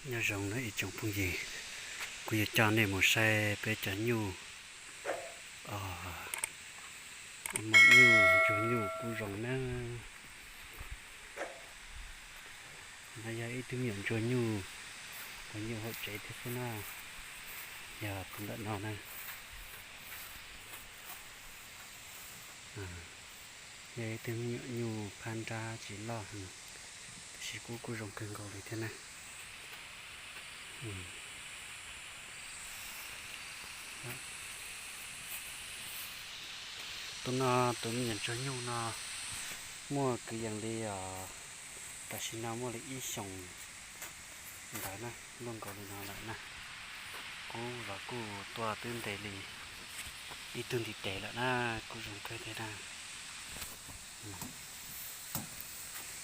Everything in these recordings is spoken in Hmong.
Nyob zoo na ib tsoom phooj ywg, kuv yuav coj nej mus saib peb cov nyuj, maum nyuj, ntsuag nyuj kuj zoo na. No yog ib tug me nyuam ntsuag nyuj, ntsuag nyuj hauv tsev thiab xwb na, yog tus ntawm no na. Yog ib tug me nyuam nyuj phab nrab tsis loj heev, tab sis kuj kuj zoo kawg nkaus li thiab na. Tus no, tus me nyuam ntsuag nyuj no muaj kwv yees li os, tam sim no muaj li ib xyoos ntawd na, luaj nkaus li no lawm na. Kuv los kuj tuaj twb ntev li ib tug ntiv tes lawm na, kuj zoo kawg thiab na.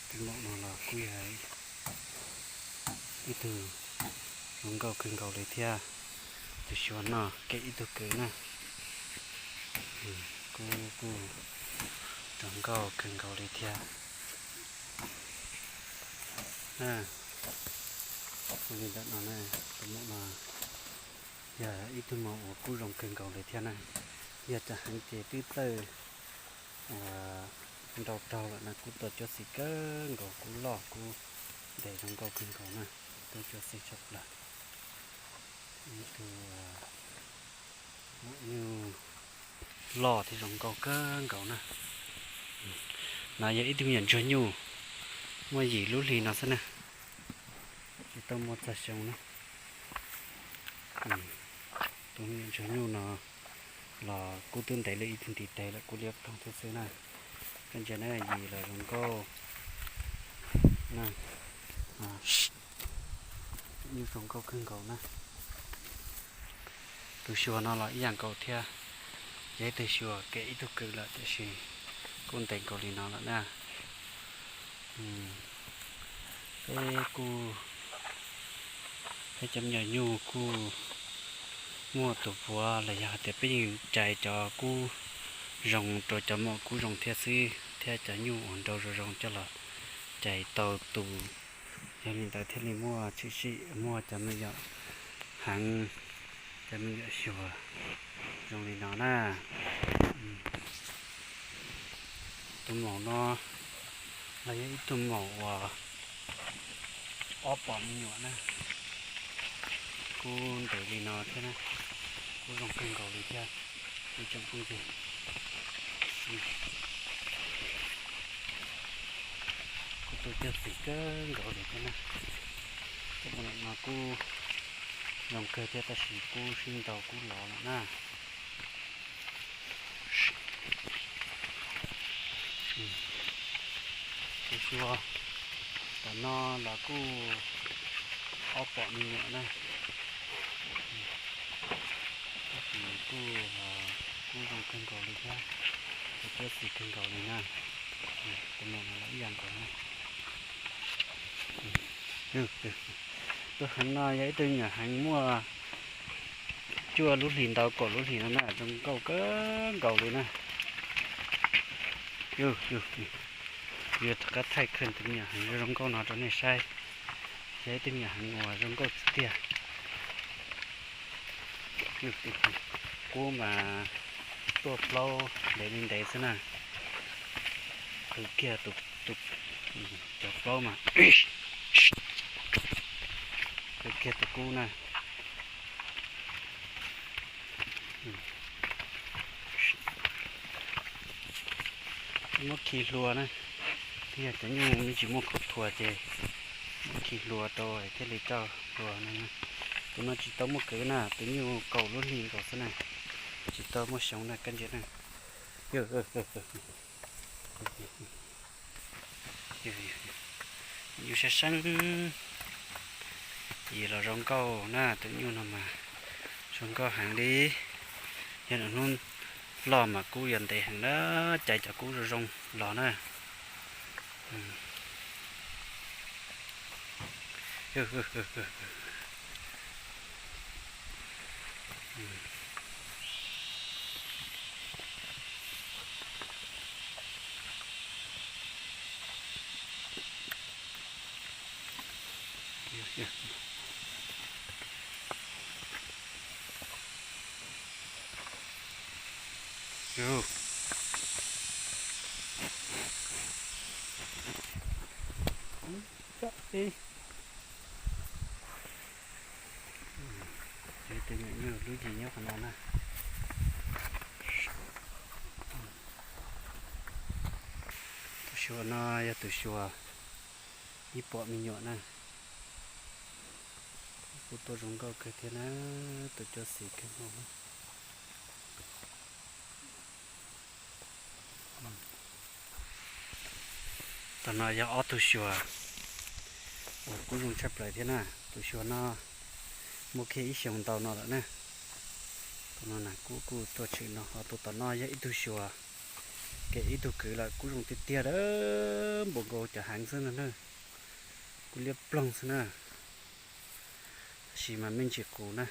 Tus maum no los kuj yog ib tug zoo nkauj kawg nkaus li thiab. Tus xyuas no kev ib tug kwv na, kuj kuj zoo nkauj kawg nkaus li thiab. Li ntawm no, tus maum no yog ib tug maum uas kuj zoo kawg nkaus li thiab na. Yog cov heev ces twb txawj uas nrau raug lawm na, kuj tuaj cuab xim kawg nkaus, kuj loj kuj ntev zoo nkauj kawg nkaus na, tuaj cuab xim tshaj plaws. Ib tug maum nyuj loj thiab zoo nkauj kawg nkaus na. No yog ib tug me nyuam ntsuag nyuj muaj yim lub hli no xwb na, tsis tau muaj txog xyoo na. Tus me nyuam ntsuag nyuj no los kuj twb ntev li ib tug ntiv tes lawm, kuj liab ploog thiab xwb na. Koj ntsia na, yim los zoo nkauj na, nyuj zoo nkauj kawg nkaus na. Tus xyuas no los ib yam nkaus thiab, yog ib tug xyuas kev ib tug kwv lawm tiam sis kuj ntev nkaus li no lawm na. Peb kuj, peb cov me nyuam nyuj kuj muaj tus puav los yog hais tias peb yeej cais cov kub zoo rau cov maum kub zoo thiab xwb, thiab cov nyuj uas nrau zoo zoo coj los cais tau tus, yog li ntawd thiaj li muaj tshwm sim muaj cov me nyuam heev, cov me nyuam xyuas zoo li no na. Tus maum no los yog ib tug maum uas ob pom me nyuam na, kuj ntev li no thiab na, kuj zoo kawg nkaus li thiab ib tsoom phooj ywg. Kuj tuaj cuab xim kawg nkaus li thiab na. Tus maum no kuj zoo kawg thiab tab sis kuj sib ntaus kuj lov lawm na. Tus xyuas tom no los kuj ob pom me nyuam na, tab sis kuj, kuj zoo kawg nkaus li thiab, kuj cuab xim kawg nkaus li na. Tus maum no los ib yam nkaus na. Tus heev no yog ib tug me nyuam heev muaj cuaj lub hlis ntau kaum lub hlis no na, zoo nkauj kawg nkaus li na. Yuav rov qab thaij kawg tus me nyuam heev zoo nkauj no rau nej saib, yog ib tug me nyuam heev uas zoo nkauj tiag tiag. Kub mas tuaj plaub ntev li ntev xwb na. Qhwv kiag tus, cov plaub mas qhwv kiag tus kub na. Muab khi hlua na, yog cov nyuj me tsis muaj khaub thuas ces muab khi hlua rau thiaj li coj hlua na. Tus no tsis tau muaj kwv na, tus nyuj kaum lub hli nkaus xwb na, tsis tau muaj xyoo na, kab ntsia na. Nyuj sab seeb, yim los zoo nkauj na, tus nyuj no mas zoo nkauj heev li. Yog hnub loj mas kub yuav ntev heev na, cais cov kub zoo zoo los na. Ub, tus nyuam nyuj lub yim nyob qhov no na. Tus xyuas no yog tus xyuas ib pom me nyuam na. Kuj tuaj zoo nkauj kawg thiab na, tus cuab xim kawg nkaus na. Tam no yog ob tug xyuas uas kub zoo tshaj plaws thiab na. Tus xyuas no muaj kiag ib xyoos ntau no lawm na. Tus no na kub kuj tuaj tshwm no, ho tus tom no yog ib tug xyuas kev ib tug kwv lawm, kub zoo tiag tiag, npaum nkaus cov heev xwb no na. Kub liab ploog xwb na. Tab sis mas me ntsis qus na,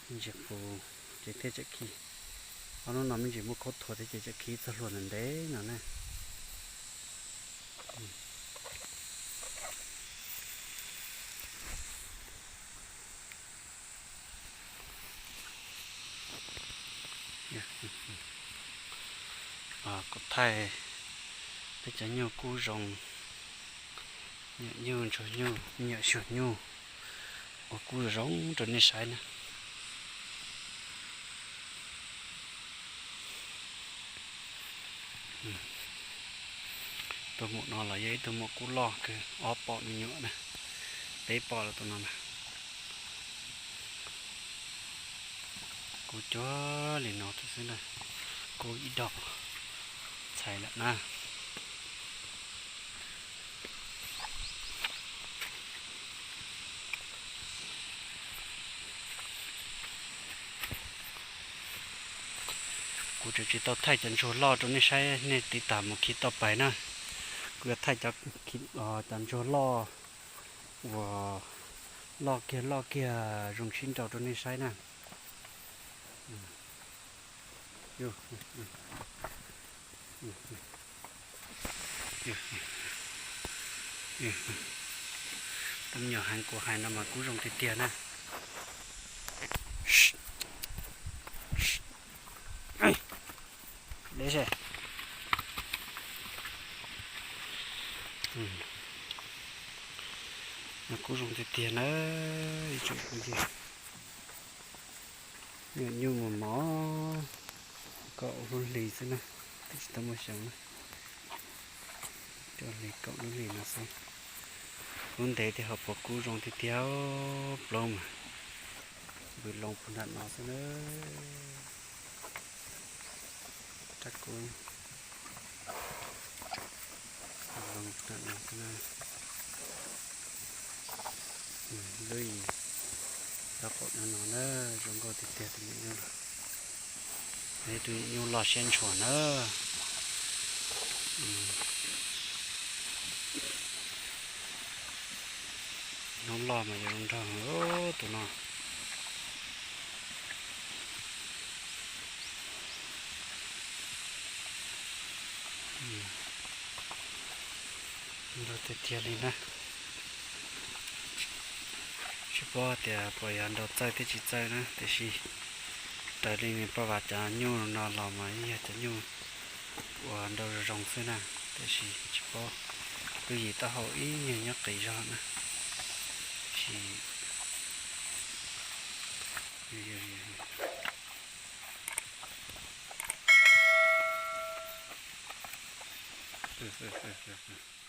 me ntsis qus ces thiaj tseem khi. Ob hnub no me ntsis muaj khaub thuas thiab ces tseem khi txog hlua ntev ntev no na. Kuv thaij peb cov nyuj kub zoo, nyuam nyuj, ntsuag nyuj, me nyuam xyuas nyuj uas kub zoo zoo rau nej saib na. Tus muam no los yog ib tug muam kub loj kawg, ob pom me nyuam na, peb pom lawm tus no na. Kub cuag li no thiab xwb na, kub ib dog txhais lawm na. Kuv tseem tsis tau thaij cov ntsuag loj rau nej saib, nej tiv tas mus khi toj pais na. Kuv yuav thaij cov, cov ntsuag loj uas loj kiag loj kiag zoo sib nraus rau nej saib na. Tus me nyuam heev kuv hais no mas kub zoo tiag tiag na. Deb se. Kub zoo tiag tiag na. Ib tsoom phooj ywg, nyuam nyuj mos mos, kaum lub hlis xwb na, twb tsis tau muaj xyoo na. Coj li kaum lub hlis no xwb. Lub ntev thiab ho puas kub zoo tiag tiag, plaub mas npws loo puag nram no xwb na. Rab kub loo puag nram no xwb na. Lub yim rau qaum no no na, zoo nkauj tiag tiag tus nyuam nyuj no. Tus nyuam nyuj loj siab ntshua na. Hnub loj mas yuav zoo nraug tus no. Nrau tiag tiag li na. Tsis paub tias puas yog nrau txawj thiab tsis txawj na, tiam sis raws li nws poj vas cov nyuj no los mas yeej yog cov nyuj uas nrau zoo zoo xwb na, tiam sis tsis paub, lub yim taub hau ib nyuag nyob qis zog na, tiam sis